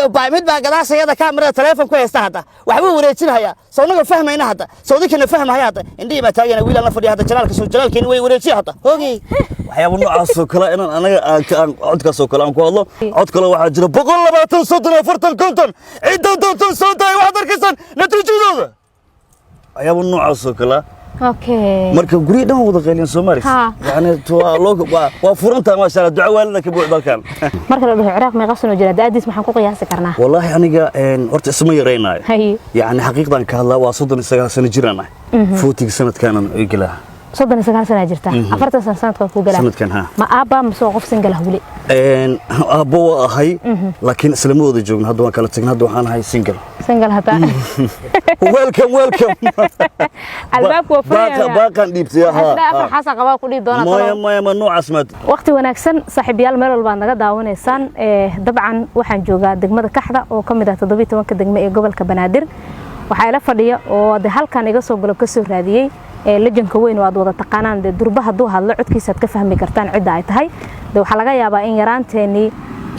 Hoogayo baay, mid baa gadaashayada kaamirada teleefon ku haysta hadda, waxbuu wareejinayaa. Soo naga fahmayna hadda, soo dinkana fahmaya hadda, indhihii baa taagana. Wiilaan la fadhiya hadda, jalaalka soo jalaalkeeni way wareejiya hadda, hoogay. Waxyaaba noocaasoo kale inaan anaga aan codkaasoo kale aan ku hadlo. Cod kale waxaa jira 120, 30, 40, 50, cidda doonton soo daaya, waxaad arkaysaan natiijadooda. Waxyaaba noocaasoo kale. Marka guryo dhan wada qayliyan Soomaali. Yani waa furantahay, maasha Allah, duco waalida ka buuxda halkan. Marka la dhaho Ciraaq meeqa sano jira, da'diis maxaan ku qiyaasi karnaa? Wallaahi aniga horta isma yaraynaayo. Yani xaqiiqdan ka hadlaa, waa 39 sano jiraan ah, 40-ga sanadkaanan igelaa. 39 sana jirta, 40 sano sanadka ku galaa. Sanadkan, ha. Ma aabba mise waa qof single ah weli? Aabbo waa ahay, laakiin islama wada joogno hadda, waan kala tagnay. Hadda waxaan ahay single. Single hadda. Welcome, welcome. Albaabku waa furaya. Baaqaan dhiibtay, ha. Afar xaasa qabaa ku dhihi doona. Maya, maya, ma noocaas maad. Waqti wanaagsan, saaxiibayaal, meel walba aad naga daawanaysaan. Dabcan waxaan joogaa degmada Kaxda oo ka mid ah 17-ka degme ee gobolka Banaadir. Waxaa ila fadhiya oo de halkan iga soo galo kasoo raadiyey lejanka weyn oo aad wada taqaanaan. Dee durba hadduu hadlo codkiisa aad ka fahmi kartaan cidda ay tahay. De waxaa laga yaabaa in yaraanteenii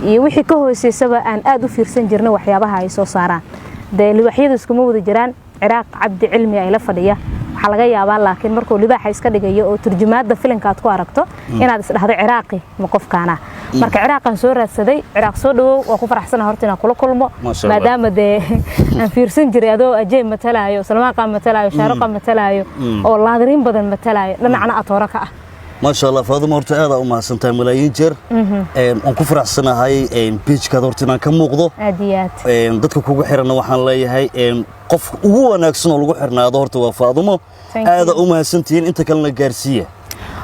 iyo wixii ka hooseysaba aan aad u fiirsan jirnay waxyaabaha ay soo saaraan. Dee libaaxyadu iskuma wada jiraan. Ciraaq Cabdi Cilmi ay la fadhiya. Waxaa laga yaabaa laakiin markuu libaaxa iska dhigayo oo turjumaadda filimka aad ku aragto inaad isdhahdo, "Ciraaqi ma qofkaana?" Marka Ciraaqan soo raadsaday. Ciraaq, soo dhawow. Waa ku faraxsana horta inaan kula kulmo, maadaama dee aan fiirsan jiray adoo Ajey matalaayo, Salmaan matalaayo, Shaaruqa matalaayo oo laadiriin badan matalaayo, dhinacna atooro ka ah. Maasha Allah, Faaduma, horta aad u mahadsantahay malaayiin jeer. Waan ku faraxsanahay page-kaada horta inaan ka muuqdo. Aad iyo aad. Dadka kugu xiranna waxaan leeyahay, qof ugu wanaagsan oo lagu xirnaado horta waa Faadumo. Aada u mahadsantihiin, inta kalena gaarsiiya.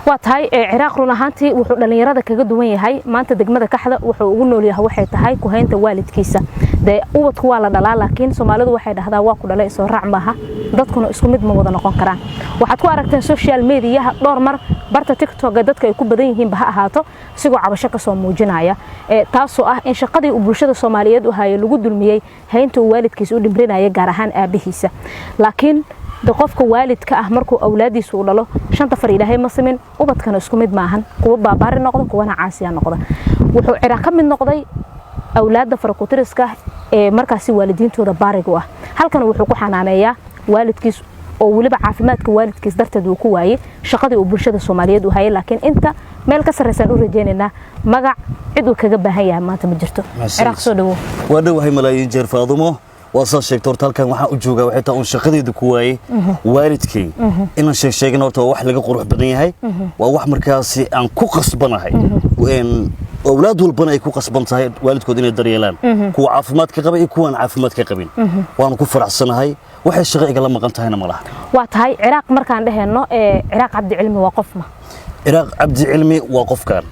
Waa tahay. Ciraaq run ahaantii wuxuu dhallinyarada kaga duwan yahay maanta degmada Kaxda wuxuu ugu nool yahay waxay tahay ku-haynta waalidkiisa. Dee ubadku waa la dhalaa, laakiin Soomaalidu waxay dhahdaa waa ku dhalay soo raac maaha. Dadkuna isku mid ma wada noqon karaan. Waxaad ku aragteen social mediaha dhowr mar, barta TikTok dadka ay ku badan yihiinba ha ahaato, isigoo cabasho kasoo muujinaya, taasoo ah in shaqadii uu bulshada Soomaaliyeed u hayo lagu dulmiyey haynta uu waalidkiisa u dhimrinaya, gaar ahaan aabihiisa. Laakiin de qofka waalidka ah markuu awlaadiisa u dhalo, shanta far Ilaahay ma simin, ubadkana isku mid maahan. Kuwa baabaari noqda, kuwana caasiya noqda. Wuxuu Ciraaq ka mid noqday awlaadda farakutiriska ee markaasi waalidiintooda baarigu ah. Halkan wuxuu ku xanaaneeyaa waalidkiis oo weliba caafimaadka waalidkiis darteed uu ku waayey shaqadii uu bulshada Soomaaliyeed u hayay. Laakiin inta meel ka sarreysaan u rajaynaynaa, magac cid uu kaga baahan yahay maanta ma jirto. Ciraaq, soo dhawow. Waa dhowahay malaayiin jeer, Faadumo. Waa saa sheegta, horta halkan waxaan u joogaa waxay tahay uun shaqadeeda ku waayey waalidkay. Inaan sheeg sheegana horta waa wax laga qurux badan yahay, waa wax markaasi aan ku qasbanahay, awlaad walbana ay ku qasban tahay waalidkood inay daryeelaan, kuwa caafimaadka qaba iyo kuwaan caafimaadka qabin. Waanu ku faraxsanahay, waxay shaqo igala maqan tahayna ma laha. Waa tahay. Ciraaq markaan dheheenno, Ciraaq Cabdi Cilmi waa qofma? Ciraaq Cabdi Cilmi waa qofkan,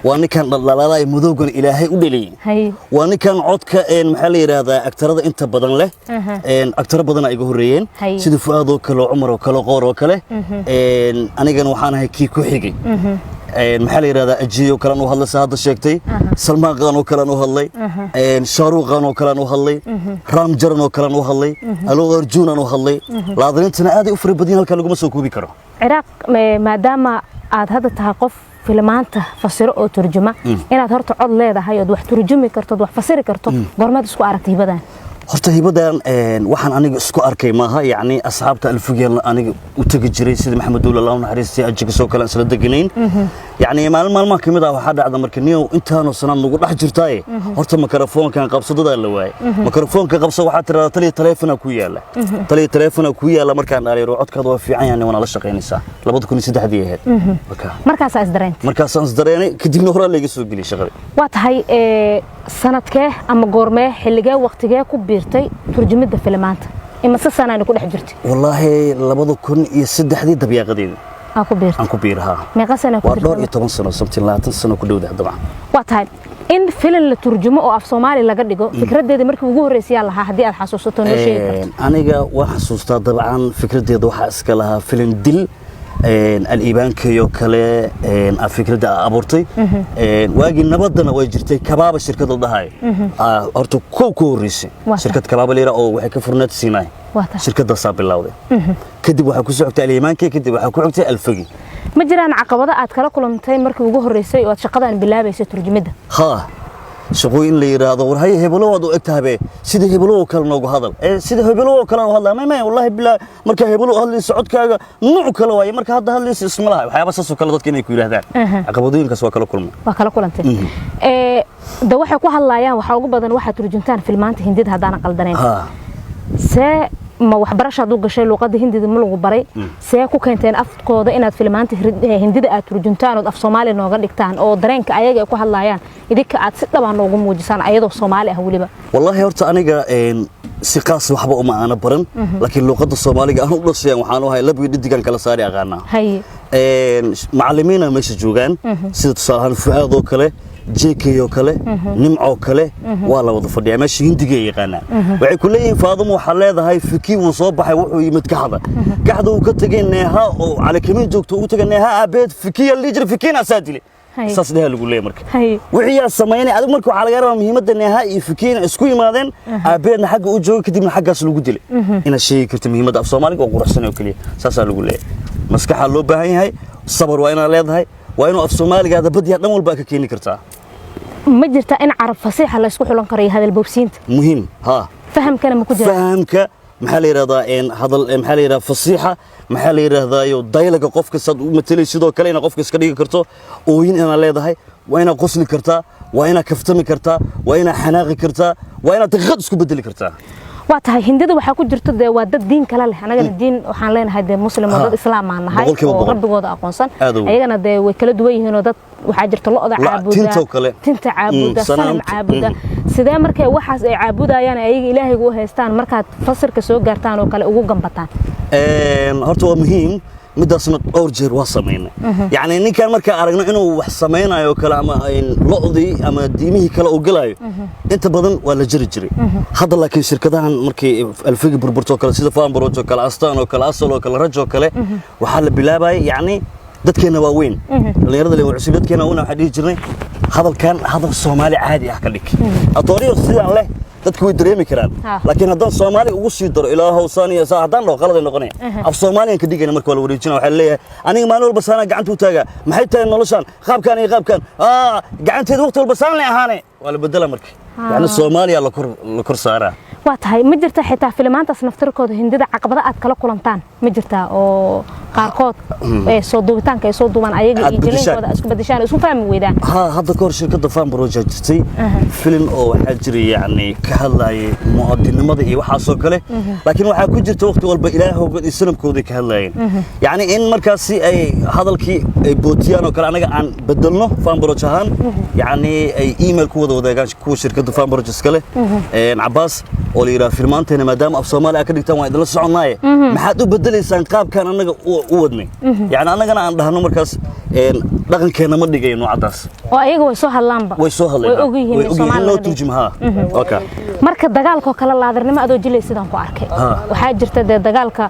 waa ninkan dhaldhalaalaya, madowgan Ilaahay u dhaliyey. Waa ninkan codka, maxaa la yidhaahdaa, aktarada inta badan leh. Aktaro badan ay iga horreeyeen, sida Fu'aad oo kale, Cumar oo kale, Qoor oo kale. Anigana waxaan ahay kii ku xigay. Maxaa la yidhahdaa, Ajiy oo kalean u hadlay, sa hadda sheegtay, Salmaan Qaan oo kalean u hadlay, Shaaruq Qaan oo kalean u hadlay, Raam Jaran oo kalean u hadlay, Aloo Arjuun aan u hadlay. Laadiriintana aad ay u fara badan yihiin, halkaa laguma soo koobi karo. Ciraaq, maadaama aad hadda tahay qof filmaanta fasiro oo turjuma, inaad horta cod leedahay ood wax turjumi karto ood wax fasiri karto, goormaad isku aragtay hibadan? Horta hibadan waxaan aniga isku arkay maaha. Yacni asxaabta Alfugeel aniga u tegi jiray, sida Maxamed Duule, Allah u naxariistay, ajiga soo kale aan isla deganayn. Yacni maalin maalmaha ka mid ah waxaa dhacda marka, niyow, intaanoo sanaad nagu dhex jirtaaye, horta mikrofoonkan qabso, dadaa la waayay, mikrofoonka qabso. Waxaa tirahdaa, "Taliya, taleefonaa ku yaala, taliya, taleefonaa ku yaala." Markaan dhaliiro, "Codkaada waa fiican yahay, waana la shaqaynaysaa." 2003-dii ahayd. Markaasaa isdareentay? Markaasaan isdareenay, kadibna horaa layga soo geliyay shaqadii. Waa tahay. Sanadkee ama goormee, xilligee, waqtigee ku biirtay turjumidda filimaanta? Imise sanaani ku dhex jirtay? Wallaahi 2003-dii dabyaaqadeeda aa ku biirtay? Aan ku biirahaa. Meeqa sana ku Waa dhowr jirtay? iyo toban sano, something 20 sano ku dhowdah dabcan. Waa tahay. In filin la turjumo oo af Soomaali laga dhigo, fikraddeeda markii ugu horreysay yaa lahaa, haddii aad xasuusato noo sheegi karto? Aniga waan xasuustaa dabcan. Fikraddeeda waxaa iska lahaa filin dil Aliibaankayo kale aa fikradda abuurtay. Waagii nabaddana way jirtay Kabaaba, shirkad la dhahayo. Horta kow ku horreysay shirkad Kabaaba la yidhaha oo waxay ka furneed Siinaay. Shirkaddaasaa bilowday, kadib waxaa ku soo xigtay Aliimaankay, kadib waxaa ku xigtay Alfagi. Ma jiraan caqabado aad kala kulantay markii ugu horreysay oo aad shaqadan bilaabaysay, turjumidda? Haa. Shaqooyin la yiraahdo, war haye, hebelo waad u egtahay, sida hebelo oo kale noogu hadal, ee sida hebelo oo kale u hadlaa. May, wallahi bilaa, marka hebelo u hadlayso codkaaga nuuc kale waaye, marka hadda hadlayso isma laha. Waxyaaba saas oo kale dadka inay ku yiraahdaan, caqabadooyinkaas waa kala kulmay. Waa kala kulantay. De waxay ku hadlayaan waxaa ugu badan waxaad turjuntaan filmaanta Hindida, haddaanan qaldanayn. See ma waxbarashaad u gashay? Luuqadda Hindida ma lagu baray? See ku keenteen afkooda inaad filmaanta Hindida aad turjuntaan ood af Soomaali nooga dhigtaan, oo dareenka ayaga ay ku hadlayaan idinka aad si dhabaa noogu muujisaan, ayadoo Soomaali ah weliba? Wallaahi horta aniga si qaas waxba uma aana baran, laakiin luuqadda Soomaaliga aan u dhashay waxaan u ahay lab iyo dhidigan kala saari aqaanaa. Macallimiina meesha joogaan, sida tusaale ahaan Fu'aad oo kale, JK oo kale, Nimco kale, waa la wada fadhiyaa meesha. Hindiga ay yaqaanaan. Waxay ku leeyihiin, Faadumo waxaa leedahay, Fiki wuu soo baxay, wuxuu yimid Kaxda. Kaxda uu ka tegay, Neeha oo Calikamin joogto uu tegay. Neeha aabeed Fikiya la jira, Fikiina asaa dilay. Saas dheha lagu leeyahay. Marka wixii yaa samaynay adigu? Marka waxaa laga rabaa muhiimadda Neeha iyo Fikiina isku yimaadeen, aabeedna xagga u joogay, kadibna xaggaas lagu dilay, inaad sheegi karto muhiimadda af Soomaaliga oo quruxsan oo keliya. Saasaa lagu leeyahay. Maskaxaa loo baahan yahay, sabar waa inaad leedahay, waa inuu af Soomaaligaada badiyaa dhan walba ka keeni kartaa. Ma jirtaa in carab fasiixa la isku xulan karo iyo hadal boobsiinta? Muhiim, ha. Fahamkana ma ku jira? Fahamka, maxaa la yidhahdaa, hadal, maxaa la yidhahdaa, fasiixa, maxaa la yidhahdaa, iyo daylaga qofka saad u matelay, sidoo kale inaad qofka iska dhigi karto, ooyin inaad leedahay, waa inaad qosli kartaa, waa inaad kaftami kartaa, waa inaad xanaaqi kartaa, waa inaad daqiiqad isku bedeli kartaa. Waa tahay. Hindida waxaa ku jirto, dee waa dad diin kale leh. Anagana diin waxaan leenahay, dee Muslim oo dad islaam aan nahay oo rabbigooda aqoonsan. Ayagana dee way kala duwan yihiin, oo dad waxaa jirta lo'da caabuda, tinta caabuda, sanam caabuda. Sidee markay waxaas ay caabudayaan ayaga Ilaahayga u haystaan, markaad fasirka soo gaartaan oo kale ugu gambataan? Horta waa muhiim midaasna. Dhowr jeer waa samaynay. Yacni ninkan markaa aragno inuu wax samaynayo kale ama lo'dii ama diimihii kale uu galayo, inta badan waa la jiri jiray. Hadda laakiin shirkadahan markay alfigi burburto kale, sida Fambaroj oo kale, Astaan oo kale, Asal oo kale, Rajo oo kale, waxaa la bilaabayay, yacni dadkeena waaweyn, dhallinyarada le cusub, dadkeena waaweyn waxaa dhihi jirnay, hadalkan hadal Soomaali caadi ah ka dhig. Atooriyo sidaan leh dadku way dareemi karaan, laakiin haddaan Soomaali ugu sii daro, ilaahow saaniya saa haddaan dhaho, qalad ay noqonaya. Af Soomaaliyan ka dhigayna marka waa la wareejina. Waxaa leeyahay, aniga maalin walba saanaa gacanta u taagaa, maxay tahay noloshaan qaabkaan iyo qaabkaan, gacanteeda waqti walba saan lay ahaane. Waa la bedela marka, yacni Soomaaliya la kor saaraa. Waa tahay. Ma jirta xitaa filimaantaas naftirkooda Hindida caqabado aad kala kulantaan ma jirtaa, oo qaarkood soo duubitaanka ay soo duubaan ayaga iyo jilinkooda isku bedeshaan, isku fahmi weydaan? Ha, hadda ka hor shirkadda Fambaroj jirtay filim oo waxaa jiray, yacni ka hadlaayay mu'adinimada iyo waxaasoo kale, laakiin waxaa ku jirta waqti walba ilaahowgood iyo sanamkooday ka hadlaayeen. Yacni in markaasi ay hadalkii ay bootiyaan oo kale, anaga aan bedelno Fambaroj ahaan, yacni ay email ku wada wadaagaan kuwa shirkadda Fambaroj iskale, Cabaas oo la yidhaha, filmaanteena maadaama af Soomaali aad ka dhigtaan waan idinla soconnaaye, maxaad u bedelaysaan qaabkaan annaga u wadnay? Yacni annagana aan dhahno markaas dhaqankeenna ma dhigayo noocadaas. Oo ayaga way soo hadlaanba? Way soo hadleen. Way ogyihiin. Way ogyihiin in loo turjumo, ha, okay. Marka dagaalkoo kale, laadarnimo adoo jilay sidaan ku arkay, waxaa jirta dee dagaalka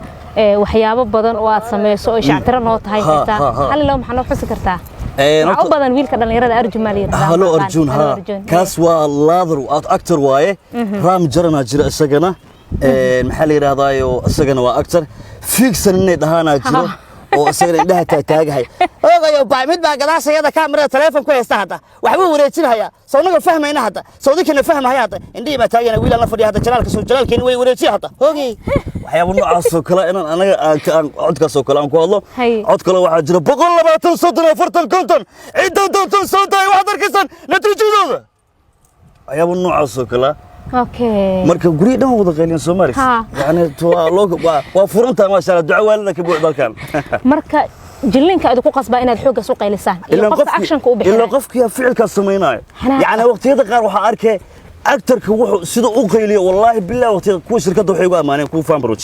waxyaabo badan oo aad samayso oo shactiro noo tahay. Xitaa hal ilo maxaa noo xusi kartaa? Waxaa u badan wiilka dhalinyarada Arjun maa la yidhahdaa. Halo Arjun, ha, kaas waa laadar actor waaye. Ram Jaranaa jira isagana, maxaa la yidhahdaayo, isagana waa actor fiigsan inay dhahaanaa jiro oo isagana indhaha taagtaagahay. Ogayo baa mid baa gadaashayada kaamirada taleefon ku haysta hadda, waxbuu wareejinhayaa. Soo naga fahmayna hadda, soo dinkana fahmahaya hadda, indhihii baa taagana. Wiilaan la fadhiya hadda, jalaalka soo jalaalkeeni way wareejiya hadda, hogey. Waxyaaba noocaas oo kale inaan anaga aan codkaas oo kale aan ku hadlo. Cod kale waxaa jira 120, 30, 40, 50, cidda doontan soo daay, waxaad arkaysaan natiijadooda. Waxyaaba noocaas oo kale. Marka guryo dhan wada qayliyan Soomaali, yani waa furantaa, maasha Allah, duco waalida ka buuxda halkan. Marka jilinka idinku qasbaa inaad xooggaas u qaylisaan iyo qofka actionka u bixinayo? Ilaa qofkii ficilkaas samaynayo. Yani waqtiyada qaar waxaa arkay actorka wuxuu sida u qayliyo, wallaahi billahi, waqtiyada kuwa shirkadda waxay ugu ammaaneen, kuwa Fambaroj,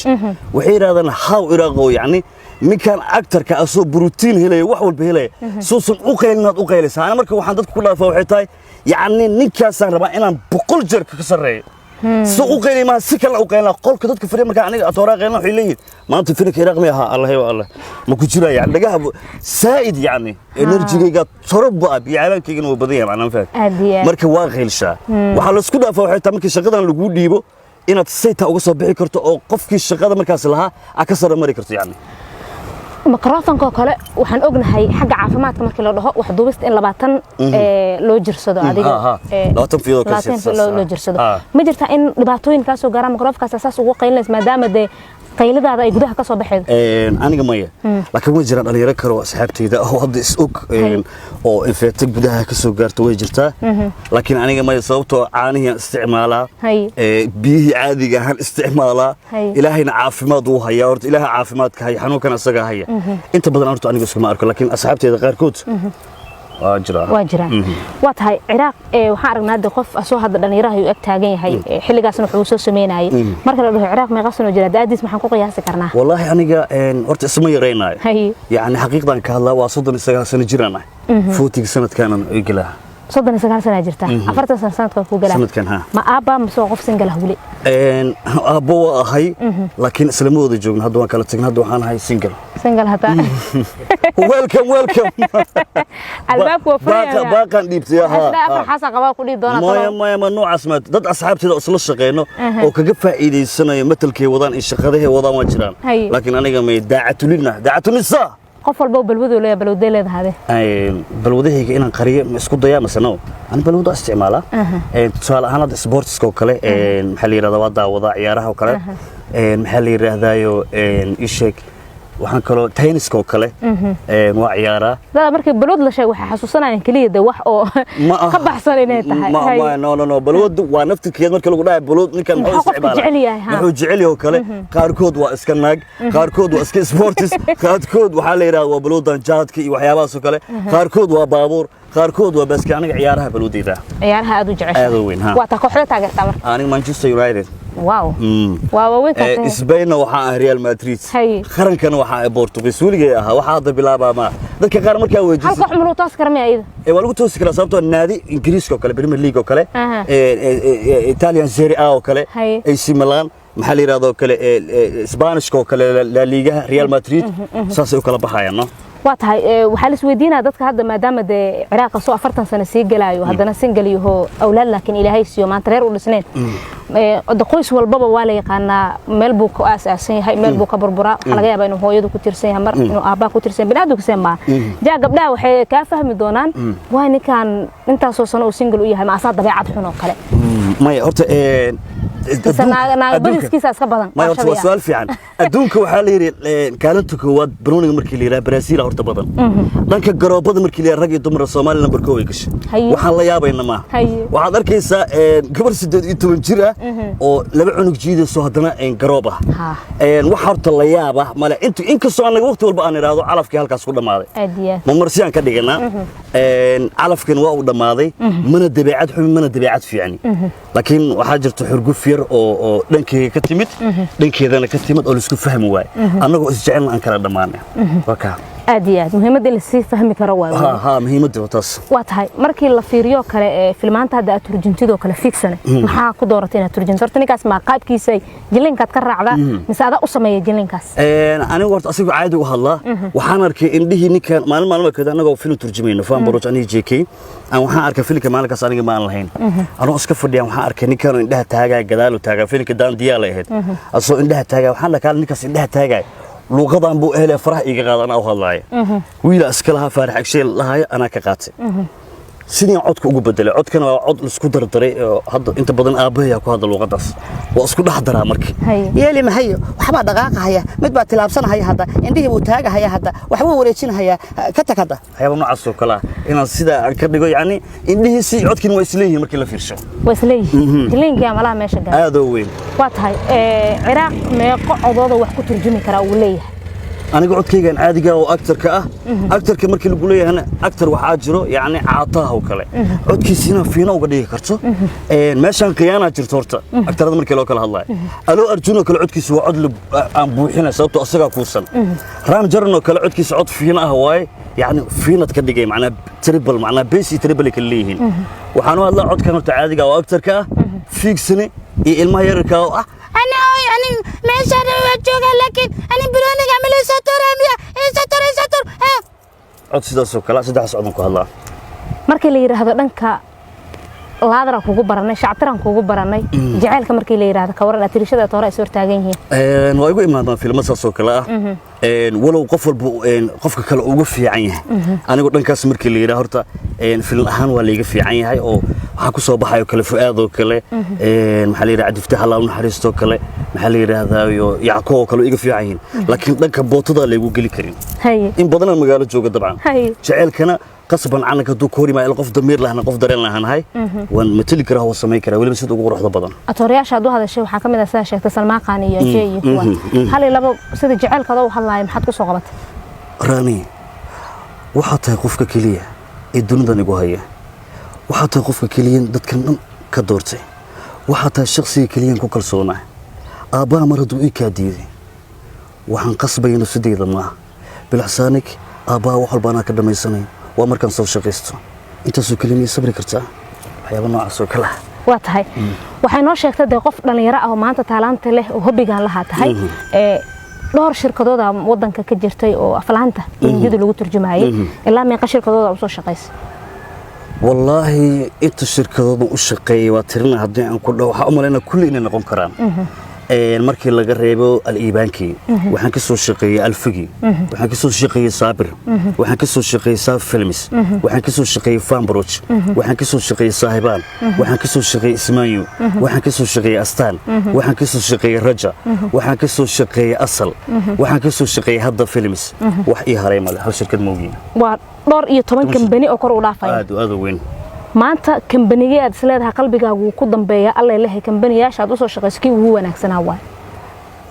waxay yidhahdaan, how Iraaqo, yacni ninkan actorka asoo borotiin helaya, wax walba helaya, suusan u qaylin aad u qaylaysaa. Ana marka waxaan dadka ku dhaafaa waxay tahay, yacni ninkaasaan rabaa inaan 100 jeer ka sarreeyo. Si u qayliya maaha, si kale u qaylina. Qolka dadka fadhiya markaa aniga atooraa qaylina, waxay leeyihiin, maanta filimka Iraaq may ahaa? Allah wa Allah, ma ku jiraa? Yani dhagaha saa'id, yacni enerjigayga toroba biyo caabaankaygana waa badan yahay, macnaa fahad. Marka waa qaylshaa. Waxaa la isku dhaafaa waxay tahay, markii shaqadan laguu dhiibo inaad saytaa uga soo bixi karto oo qofkii shaqada markaas lahaa aad ka sare mari karto, yacni. Mikrofonka oo kale waxaan ognahay xagga caafimaadka markii la dhaho wax duubista in 20 loo jirsado adiga. 20 fiidoo kale. 20 loo jirsado. Ma jirtaa in dhibaatooyin kaa soo gaaraan mikrofonkaas saas ugu qaylinaysa, maadaama dee qayladaada ay gudaha ka soo baxeedo? Aniga maya, laakiin way jiraan dhalinyaro kale oo asxaabtayda oo hadda is og oo infeekta gudaha ka soo gaarta, way jirtaa. Laakiin aniga maya, sababtoo caanihii aan isticmaalaa, biyihii caadiga ahaan isticmaalaa. Ilaahayna caafimaad wuu hayaa. Horta ilaaha caafimaadka haya, xanuunkan isaga haya. Inta badan horta aniga iskuma arko, laakiin asxaabtayda qaarkood waa jiraa. Waa jiraan. Waa tahay. Ciraaq, waxaan aragnaa hadda qof asoo hadda dhalinyaraha uu ag taagan yahay, xilligaasna wuxuu soo sameynayay. Marka la dhaho Ciraaq meeqa sano jira, da'diis maxaan ku qiyaasi karnaa? Wallaahi aniga horta isma yaraynaayo. Yacni xaqiiqdan ka hadlaa, waa 39 sano jiraan ah, 40-ga sanadkaanan igelaa. 39 sana jirta, 40 sano sanadka ku galaa. Sanadkan, ha. Ma aabba mise waa qof single ah weli? Aabbo waa ahay, laakiin islama wada joogno. Hadda waan kala tagnay, hadda waxaan ahay single. Single hadda. Welcome, welcome. Albaabku waa furaya. Baaqaan dhiibtay, ha. Afar xaasa qabaa ku dhihi doona. Maya, maya, ma noocaas. Ma dad asxaabteeda oo isla shaqeyno oo kaga faa'iidaysanayo matalkay wadaan iyo shaqadahay wadaan waa jiraan. Laakiin aniga may, daacatulina daacatulisa. Qof walba oo balwaduu leeyahay, balwadee leedahay? Balwadahayga inaan qariyo ma isku dayaa mase no? Ani balwada isticmaalaa. Tusaale ahaan hadda sports-ka oo kale, maxaa la yidhahdaa, waa daawadaa ciyaaraha oo kale. Maxaa la yidhaahdaayo, ii sheeg, waxaan kaloo tenniska oo kale waa ciyaaraa. Dada markii balwad la sheego waxay xasuusanayaan keliya de wax oo Ma aha. ka baxsan inay tahay. Ma ma, no, no, no, balwadu waa naftirkeed. Marka lagu dhahay balwad, ninkan muxuu Muxuu qofka isticmaalaa? jecel yahay, ha. Muxuu jecel yahay oo kale. Qaarkood waa iska naag, qaarkood waa iska sports, qaarkood waxaa la yidhahdaa waa balwadan jaadka iyo waxyaabahaas oo kale, qaarkood waa baabuur, qaarkood waa baaskiil. Aniga ciyaaraha balwadeyda. Ciyaaraha aad u jeceshahay. Aad u weyn, ha. Waa taa kooxda taageertaa marka? Aniga Manchester United. Wow, waa waaweyn. Spainna waxaa ah Real Madrid. Qarankana waxaa ah Portuguese. Weligay ahaa, waxaa hadda bilaabaa ma dadka qaar markaa Hal weydiisay. koox ma lagu toosi kara miya iyada? Waa lagu toosi karaa, sababtoo naadi Ingiriiska oo kale, Premier League oo kale, Italian Serie A oo kale, AC Milan, maxaa la yidhahdo kale, Spanishka oo kale, La Ligaha, Real Madrid, saasay u kala baxayaan, no. Waa tahay. Waxaa la isweydiinaya dadka hadda, maadaama dee Ciraaqa soo 40 sano sii galaayo, haddana single yaho, awlaad laakiin Ilaahay siiyo, maanta reer u dhisneen. De qoys walbaba waa la yaqaanaa, meel buu ku aasaasan yahay, meel buu ka burburaa. Waxaa laga yaabaa inuu hooyadu ku tiirsan yahay, mar inuu aabbaha ku tiirsan yahay, biniaadamku seen maa jaa. Gabdhaha waxay kaa fahmi doonaan, waa ninkan intaasoo sano uu single u yahay, ma asaa dabeecad xun oo kale? Maya, horta Mise naaga badiskiisa iska badan? Maya, horta waa su'aal fiican. Adduunka waxaa la yidhi kaalinta koowaad banooniga markii la yidhaha Brazil horta badan. Dhanka garoobada markii la yidhaha rag iyo dumar, Soomaaliya number 1 ay gashay. Waxaan la yaabayna maaha. Waxaad arkaysaa gabar 18 jir ah oo laba cunug jiidayso, haddana garoob ah. Wax horta la yaaba male intu, inkastoo anaga waqti walba aan idhaahdo calafkii halkaas ku dhammaaday. Aad iyo aad. Ma marsiyaan ka dhiganaa, calafkan waa uu dhammaaday. Mana dabeecad xumi, mana dabeecad fiicni, laakiin waxaa jirta xurguf yar oo dhankeyga ka timid, dhankeedana ka timid, oo laisku fahmi waaye. Annagoo isjecelna aan kala dhammaanay, waa kaa. Aad iyo aad, muhiimadda in lasii fahmi karo waa. Ha ha, muhiimadda waa taas. Waa tahay. Markii la fiiriyo kale ee filmaanta hadda aad turjuntidoo kale, fiigsane, maxaa ku dooratay inaad turjunto? Horta ninkaas ma qaabkiisa jilinkaad ka raacdaa mise adaa u sameeya jilinkaas? Anigu horta asigoo caadi u hadlaa waxaan arkay indhihii ninkan maalin maalmo kada annagoo film turjumayno, Fan Baruj, aniga JK aan, waxaan arkay filimka maalinkaas aniga ma aan lahayn, anoo iska fadhiyan waxaan arkay ninkan oo indhaha taagaa, gadaal u taagaa. Filimka Daandiyaa la ahayd. Asoo indhaha taagaa waxaan dhakaa, ninkaas indhaha taagaa luuqadan buu ehelay, faraha iiga qaada, anaa u hadlaaya. Wiila iska lahaa, Faarax Agsheel lahaaya, anaa ka qaatay. Sidii codka ugu bedelay, codkana waa cod laisku dardaray oo hadda inta badan aabbahayaa ku hadla luuqadaas, waa isku dhex daraa marka. Yeeli mahayo, waxbaa dhaqaaqahaya, mid baa tilaabsanahaya hadda, indhihii buu taagahaya hadda, waxbuu wareejinahayaa, ka tag hadda. Waxyaaba noocaas oo kale ah inaan sidaa aan ka dhigo, yacni indhihiisii codkiina waa isleeyihiin markii la fiirsho. Waa isleeyihiin, jilinkiyaa malaha meesha gala. Aad oo weyn. Waa tahay. Ciraaq meeqo codooda wax ku turjumi karaa uu leeyahay? Aniga codkaygan caadiga oo actor-ka ah, actor-ka markii lagu leeyahayna, actor waxaa jiro yacni caataha oo kale, codkiisa inaad fiino uga dhigi karto. Meeshaan khiyaanaa jirto horta actor-ada markii loo kala hadlayo. Allu Arjun oo kale codkiisa waa cod aan buuxinay, sababtoo asagaa kuusan. Ram Charan oo kale codkiisa cod fiino ah waaye, yacni fiinad ka dhigay, macnaa treble, macnaa bass iyo treble ay kala leeyihiin. Waxaan u hadlaa codkan horta caadiga oo actor-ka ah, fiigsane iyo ilmaha yararka oo ah. Ani oy, ani meeshaan waa joogaa, laakiin ani birooniga ma la soo tuuraya, isoo tuur, isoo tuur. Cod sidaas oo kale, saddexdaas codon ku hadlaa. Markii la yidhaahdo dhanka laadaraan kugu baranay, shactiraan kugu baranay, jaceylka markii la yidhaahdo ka waran, atirishada toore ay soo taagan yihiin? Waa igu imaadaan filmo saas oo kale ah. Walow qof walba qofka kale uga fiican yahay, anigu dhankaas markii la yidhaha horta filin ahaan waa layga fiican yahay, oo waxaa ku soo baxayo kale Fu'aad oo kale, maxaa la yidhaha, Cabdifataax, Allah u naxariisto kale, maxaa la yidhaahdaa, iyo Yacko oo kale iga fiican yihiin, laakiin dhanka bootada laygu geli karin. In badanaa magaalo jooga dabcan. Jaceylkana qasban canaka hadduu ka hor yimaado, qof damiir lahna, qof dareen lahanahay, waan matali karaa, waa samayn karaa, weliba sida ugu quruxda badan. Atoorayaasha aad u hadashay waxaa ka mid ah, sida sheegtay, Salmaaqan iyo Jey iyo kuwa hal iyo labo sida jaceylkaada u hadlaaya, maxaad ku soo qabatay? Raani, waxaa tahay qofka keliya ee dunidan igu haya, waxaa tahay qofka keliya dadkan dhan ka doortay, waxaa tahay shakhsiga keliyan ku kalsoonaa. Aabbaha mar hadduu ii kaa diiday, waxaan qasbaya nafsadeyda maaha bilaxsaanig. Aabbaha wax walba anaa ka dhammaysanay, waa markaan soo shaqaysto. Intaasoo keliya miyay sabri kartaa? Waxyaaba noocaas oo kale ah. Waa tahay. Waxay noo sheegtay dee qof dhalinyaro ah oo maanta taalaanta leh oo hobbigan lahaa tahay. Dhowr shirkadooda wadanka ka jirtay oo aflaanta hindida lagu turjumayay, ilaa meeqa shirkadooda usoo shaqaysa? Wallaahi inta shirkadooda u shaqeeyay waa tirina, haddii aan ku dhaho waxaa u malaynaa kulli inay noqon karaan. Markii laga reebo Al-Iibaankii, waxaan ka soo shaqeeyey Alfigi, waxaan ka soo shaqeeyey Saabir, waxaan ka soo shaqeeyey Saab Films, waxaan ka soo shaqeeyey Fambroch, waxaan ka soo shaqeeyey Saahibaan, waxaan ka soo shaqeeyey Ismaanyo, waxaan ka soo shaqeeyey Astaan, waxaan ka soo shaqeeyey Raja, waxaan ka soo shaqeeyey Asal, waxaan ka soo shaqeeyey Hadda Films. Wax ii haray male, hal shirkad moogiin. Waa dhowr iyo toban kambani oo kor u dhaafaya. Aad aad u weyn. Maanta kambanigee aad isleedahay qalbigaagu wuu ku dambeeya, allay lehay kambaniyaasha aad usoo shaqayso kii ugu wanaagsanaa waay?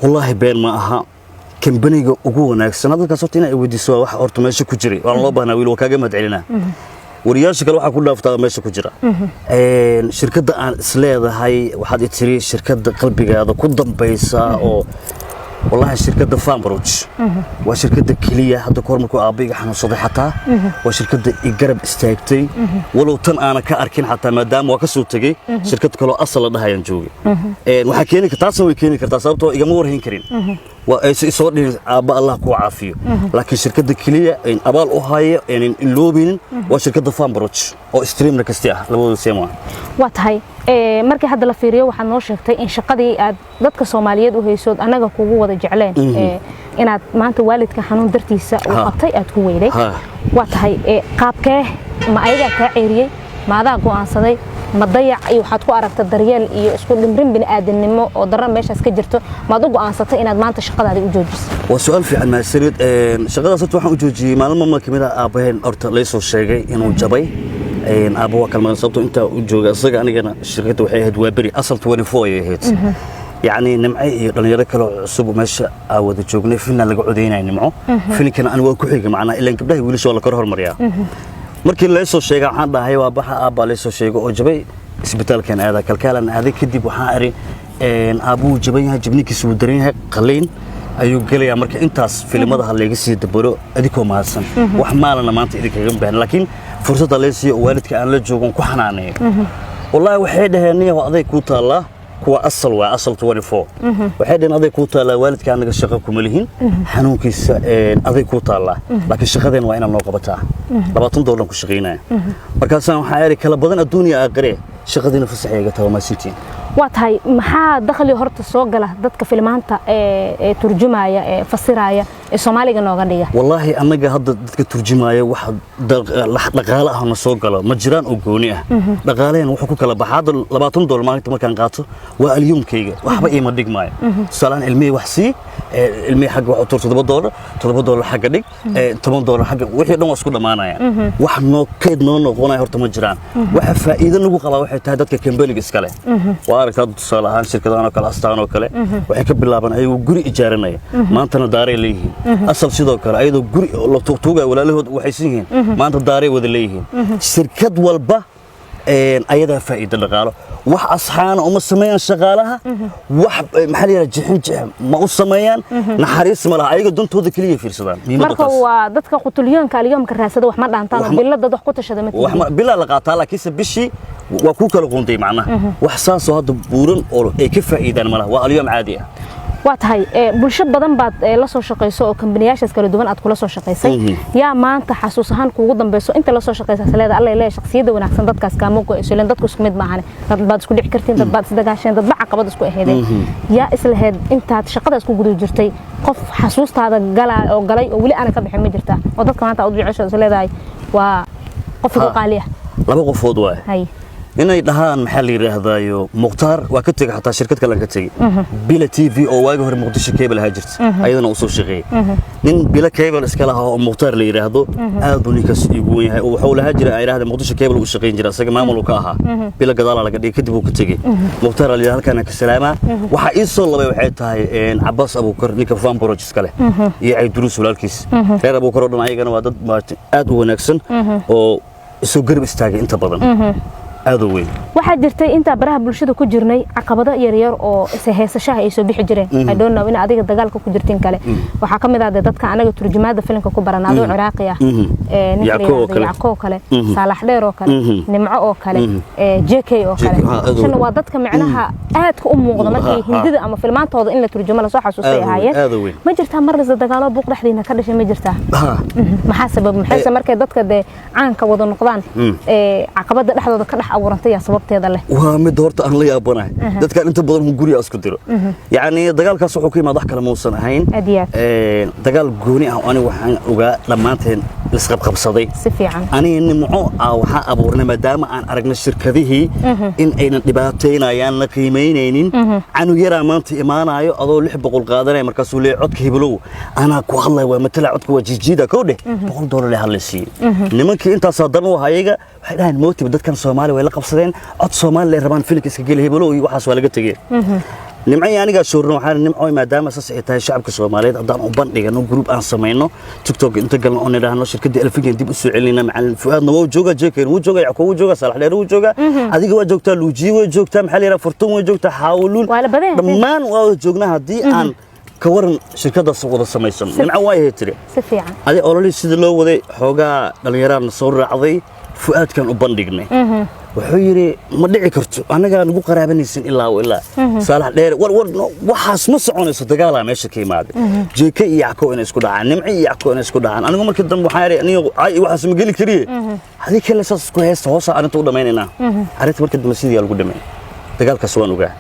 Wallaahi been ma aha, kambaniga ugu wanaagsan hadalkaas horta inaa weydiiso waa waxa horta meesha ku jiray, waan loo baahnaa. Wiil, waa kaaga mahad celinaa. Wariyaasha kale waxaa ku dhaaftaa meesha ku jira. Shirkadda aan isleedahay, waxaad i tiri shirkadda qalbigaada ku dambaysa, oo wallaahi shirkadda Fambroch waa shirkadda keliya. Hadda kahor markuu aabba iga xanuunsaday xataa waa shirkadda i garab istaagtay, walow tan aanan ka arkin xataa, maadaama waa ka soo tegey, shirkad kaloo asal la dhahayaan joogay. Waxaa keeni taasna way keeni kartaa sababtoo igama warhayn karin, waa ay isoo dhihin aabba Allah kuu caafiyo. Laakiin shirkadda keliya een abaal u haya een iloobinin waa shirkadda Fambroch, oo streamna kasti ah, labadooda same waa. Waa tahay. Markii hadda la fiiriyo, waxaad noo sheegtay in shaqadii aad dadka Soomaaliyeed u haysood annaga kugu wada jecleen, inaad maanta waalidka xanuun dartiisa uu qabtay aad ku weyday. Waa tahay. Qaabkee? Ma ayagaa kaa ceeriyey? Ma adaa go'aansaday? Ma dayac iyo waxaad ku aragta daryeel iyo isku dhimrin bini'aadamnimo oo darro meeshaas ka jirto, maad u go'aansatay inaad maanta shaqadaadi u joojiso? Waa su-aal fiican, mahadsanid. Shaqadaas horta waxaan u joojiyey maalin maalmo kamid ah aabbaheen horta laysoo sheegay inuu jabay. Aabba waa kala maqan, sababtoo intaa u jooga isaga anigana shirkadda waxay ahayd waa beri Asal 24 ayay ahayd. Yacni Nimce iyo dhalinyaro kale oo cusub meesha aa wada joognay, filna laga codeynaya Nimco, filimkana ani waa ku xigay, macnaa ilaan gabdhaha wiilasha waa la kor hormariyaa. Markii laysoo sheegay waxaan dhahay waa baxa, aabbaa laysoo sheegay oo jabay, isbitaalkan aadaa, kalkaalan aaday. Kadib waxaan ari aabbuu jaban yahay, jabniinkiisa wuu daran yahay, qaliin ayuu gelayaa. Marka intaas filimada ha layga sii dabaro, adinkoo mahadsan, wax maalana maanta idinkaga baahan, laakiin fursadda lay siiyo oo waalidka aan la joogon ku xanaaneeyo. Wallaahi waxay dhaheen, niyahow aday kuu taallaa. Kuwa Asal waa Asal 24. Waxay dhaheen aday kuu taallaa, waalidka anaga shaqo kuma lihin, xanuunkiisa aday kuu taallaa, laakiin shaqadeen waa inaad noo qabataa. $20 ku shaqaynaya. Markaasaan waxaa eri kala badan adduunya aakhire, shaqadiina fasax iga tago, maasintiin. Waa tahay. Maxaa dakhli horta soo gala dadka filmaanta ee turjumaya, ee fasiraya, ee Soomaaliga nooga dhiga? Wallaahi annaga hadda dadka turjumaya wax dhaqaale ah na soo galo ma jiraan oo gooni ah. Dhaqaalehen wuxuu ku kala baxaa, hadda $20 maalinta markaan qaato waa alyuumkayga, waxba iima dhigmaayo. Tusaalaan ilmihii wax sii, ilmihii xagga wax u tuur, $7, $7 xagga dhig, $10 xagga, wixii dhan waa isku dhammaanayaan. Wax noo keyd noo noqonaya horta ma jiraan. Waxa faa'iido nagu qabaa waxay tahay dadka kambaniga iskale. Waa aragtaa, hadda tusaale ahaan shirkadahan oo kale, Astaan oo kale, waxay ka bilaabaan ayagoo guri ijaaranaya, maantana daaray leeyihiin. Asal sidoo kale, ayadoo guri la tuugtuugaya walaalahood waxaysan yihiin, maanta daaray wada leeyihiin. Shirkad walba ayadaa faa'iido dhaqaalo. Wax asxaana uma sameeyaan shaqaalaha, wax maxaa la yidhaha, jixin jix ma u sameeyaan, naxariis ma laha, ayaga dantooda keliya fiirsadaan. Muhiimadda Marka taas. Waa dadka qutulyoonka alyoomka raadsada, wax ma dhaantaan oo Wax ma- bilo dad wax ku tashada ma wax tihiin. ma bilaa la qaataa, laakiinse bishii waa ku kala qoonday, macnaha wax saasoo hadda buuran oo ay ka faa'iidaan malaha, waa alyoom caadi ah. Waa tahay, bulsho badan baad la soo shaqayso oo kambaniyaashaas kala duwan aad kula soo shaqaysay. Yaa maanta xasuus ahaan kuugu dambeyso inta la soo shaqaysay leeda alla leeyahay shakhsiyadda wanaagsan dadkaas kaama go'ayso, ileen dadku isku mid maahane, dad baad isku dhici kartiin, dad baad isdagaasheen, dad ba caqabad isku aheedeen. Yaa islaheed intaad shaqadaas ku guda jirtay qof xasuustaada galaa oo galay oo weli aanan ka bixin ma jirtaa oo dadka maanta aad u jecesho is leedahay waa qof igu qaali ah? Laba qofood waaye. Inay dhahaan maxaa la yidhaahdaayo, Mukhtaar waa ka tegey, xataa shirkad kale aan ka tegey, Bila TV oo waagi hore Muqdisho Cable ahaa jirta, ayadana uu soo shaqeeyey. Nin Bila Cable iska lahaa oo Mukhtaar la yidhaahdo, aad buu ninkaas iigu wen yahay, oo wuxuu lahaa jiray aan idhaahda Muqdisho Cable uu shaqayn jiray, asaga maamul uu ka ahaa. Bila gadaalaa laga dhigay, kadib uu ka tegey. Mukhtaar la yidhahda, halkaana ka salaamaa. Waxaa ii soo labay waxay tahay Cabaas Abuukar, ninka Fan Project iska leh, iyo Cayduruus walaalkiis, reer Abuukar oo dhan, ayagana waa dad aad u wanaagsan oo isoo garab istaagay inta badan, aad u weyn. Waxaa jirtay intaa baraha bulshada ku jirnay caqabado yaryar oo heesashaha ay soo bixi jireen. I don't know in adiga dagaalka ku jirtiin kale. Waxaa ka mid ah dee dadka anaga turjumaada filimka ku baran, adoo Ciraaqi ah, ninka la Yacko oo yidhaahdo kale. Yacko oo kale, Saalax Dheer oo kale, Nimco oo kale, JK oo kale. Aad u Shan waa dadka micnaha aadka u muuqda markii Hindida ama filmaantooda in la turjumo lasoo xasuustay Aad u weyn, ahaayeen. aad u weyn. Ma jirtaa mar la dagaalo, buuq dhexdiina ka dhashay ma jirtaa? Ha. Maxaa sabab, maxayse markay dadka dee caanka wada noqdaan caqabada dhexdooda ka dhex abuurantay yaa sababteeda leh? Waa mid horta aan la yaabanahay, dadkan inta badan hun guriga isku diro. Yacni dagaalkaas wuxuu ka yimaad wax kale muusan ahayn. Aad iyo aad. Dagaal gooni ah oo aniga waxaan ogaa dhammaanteen isqabqabsaday. Si fiican. Aniga Nimco ah waxaa abuurnay maadaama aan aragnay shirkadihii in aynan dhibaataynayaan, la qiimaynaynin. Canug yaraa maanta imaanayo adoo 600 qaadanaya, markaasuu leeyahay codka hibilow anaa ku hadlaya, waa matala, codka waa jijiida kow dheh, $100 le hadla siiyey. Nimankii intaasaa dan u ah ayaga waxay dhahaan mootib dadkan Soomaali way la qabsadeen, cod Soomaali lay rabaan, filimka iska geli hibilow iyo waxaas waa laga tegey. Nimco iyo anigaa shoorno, waxaan Nimco, maadaama saas ay tahay, shacabka Soomaaliyeed haddaan u bandhigano group aan samayno, TikTok inta galno oo nidhaahno shirkaddii Alfigan dib u soo celinayna, macallin Fuaadna waa joogaa, Jeeken wuu joogaa, Yacquub wuu joogaa, Saalax Dheer wuu joogaa, adiga waa joogtaa, Luujiye way joogtaa, maxaa la yidhaha, Furtun way joogtaa, Xaawuluul. Waa la badan yahay. Dhammaan waa wada joognaa. Haddii aan ka waran shirkaddaas wada samaysan, Nimco waa yahay tiri. Si fiican. Adi ololihii sida loo waday, xoogaa dhallinyaraan soo raacday, Fu'aadkan u bandhignay. Wuxuu yidhi ma dhici karto, annagaa nagu qaraabanaysin ilaa wa ilaa Saalax Dheere, war war no, waxaas ma soconayso. Dagaalaa meesha ka imaaday, Jeeke iyo Yacko inay isku dhacaan, Nimco iyo Yacko inay isku dhacaan. Anigu markii dambe waxaan idhi aniga ay waxaas ma geli kariye, hadii kale saas isku heesta hoosa arrinta u dhammaynaynaa. Arrinta markii dambe sidii lagu dhammeeyey. Dagaalkaas waan ogaa,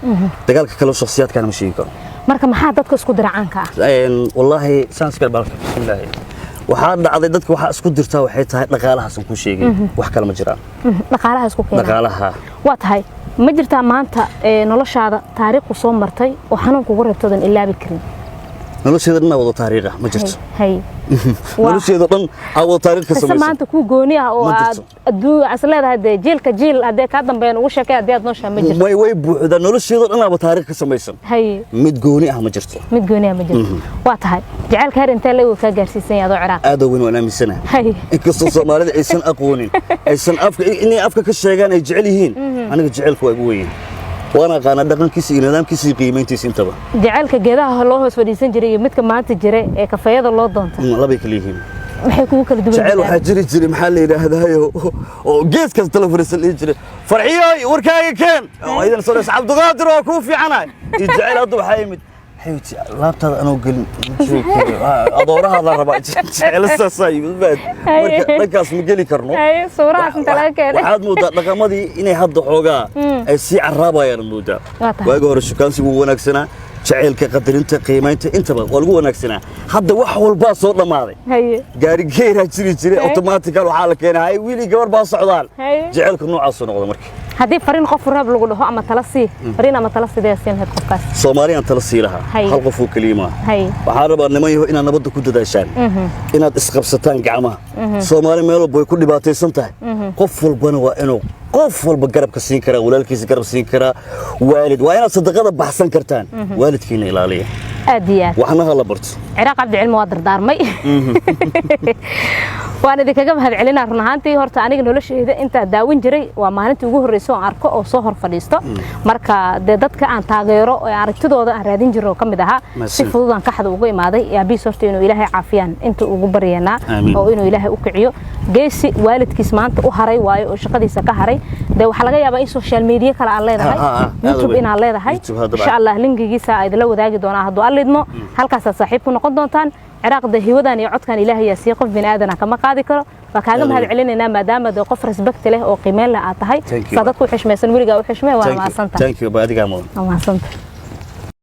dagaalka kale shakhsiyaadkaana ma sheegi karo. Marka maxaa dadka isku dira caanka ah? Wallaahi saanskal balka bismillaahi, waxaa dhacday dadka waxaa isku dirtaa waxay tahay dhaqaalahaasan kuu sheegay, wax kale ma jiraan. Dhaqaalaha isku keena. Dhaqaalaha. Waa tahay, ma jirtaa maanta noloshaada taariikhku soo martay oo xanuun kugu reebtoodan ilaabi karin? Nolosheeda dhan aa wada taariikha, ma jirto. Hay. Waa Nolosheeda dhan aa wada taariikh ka qiso samaysan. Maanta kuu gooni ah oo Ma aad jirto. adduun as leedahay dee jiilka jiil haddee kaa dambeeyaan ugu sheekay haddii aad nooshaa, ma jirto? Way buuxdaa, nolosheeda dhan aaba taariikh ka samaysan. Mid gooni ah ma jirto. Mid gooni ah ma jirto. Waa tahay, jacaylka heer intee leeg kaa gaarsiisan yahay adoo Ciraaq? Aad u weyn, waan aaminsanahay. Inkastoo Soomaalida aysan aqoonin, aysan afka inay afka ka sheegaan ay jecel yihiin, aniga jacaylku waa igu weyn, waan aqaanaa dhaqankiisa iyo nidaamkiisa iyo qiimayntiisa intaba. Jacaylka geedaha loo hoos fadhiisan jiray iyo midka maanta jira ee kafeeyada loo doonta? Labay kala yihiin. Maxay kugu kala duwan Jacayl yihiin? Waxaa jiri jiray maxaa la yidhaahdaayo oo geeskaas tala fariisan dhihi jiray Farxiyooy warkaaga keen, oo ayadana soo dhaysa Cabdiqaadir waa kuu fiicanahay, iyo jacayl hadda waxaa yimid xayti laabtaada anoo gelin adooraha la rabaa, jacayl saasaa yimid marka dhankaas ma geli karno. Haye, suurahaas inta laga keenay. Waxaad moodaa dhaqamadii inay hadda xoogaa ay sii caraabayaan moodaa. Waa tahay. Waagi hore shukaansigu wuu wanaagsanaa, jacaylka, qadarinta, qiimaynta intaba waa lagu wanaagsanaa. Hadda wax walbaa soo dhammaaday. Gaari geeraa jiri jiray, automatical waxaa la keenay hay wiil iyo gabar baa socdaan. Jacaylka noocaasuu noqda marka. Haddii fariin qof reeb lagu dhaho ama tala sii, fariin ama tala sidee siin lahayd qofkaas? Soomaaliyaan tala sii lahaa. Hal qof oo keliya maaha. Waxaan rabaa niman yaho inaad nabadda ku dadaashaan, inaad isqabsataan gacmaha. Soomaali meel walba way ku dhibaataysan tahay, qof walbana waa inuu qof walba garabka siin karaa, walaalkiisa garab siin karaa, waalid waa inaad sadaqada baxsan kartaan, waalidkiina ilaaliya. Aad iyo aad. Waxna ha la barto. Ciraaq Cabdicilmi waa dardaarmay. Waan idinkaga mahad celinaa. Run ahaantii, horta aniga nolosheyda intaa daawan jiray, waa maalintii ugu horreysay oo aan arko oo soo hor fadhiisto. Marka dee dadka aan taageero ee aragtidooda aan raadin jiray oo ka mid ahaa, si fudud aan Kaxda ugu imaaday. Aabihiis horta inuu Ilaahay caafiyaan inta ugu baryanaa Aamiin. oo inuu Ilaahay u kiciyo. Geesi waalidkiis maanta u haray waayo oo shaqadiisa ka haray. Dee waxaa laga yaabaa in social media kale aad leedahay, Ha, ha, ha, aad u YouTube weyn. inaad leedahay. YouTube, ha, dabcan. Insha Allah linkigiisa aa idinla wadaagi doonaa hadduu Allidmo. Halkaasaad saaxiib ku noqon doontaan. Ciraaqda hiwadan iyo codkan Ilaahay yaa siiye, qof bini aadana kama qaadi karo. Waa kaaga Aad mahad weyn. celinaynaa, maadaama dee qof respect leh oo qiimeyn leh aad tahay. Thank you. Saa dadku u xishmaysan weligaa u xishmee. Waa Thank you. mahadsantahay. Thank you, ba adigaa mudan. Waa mahadsantahay.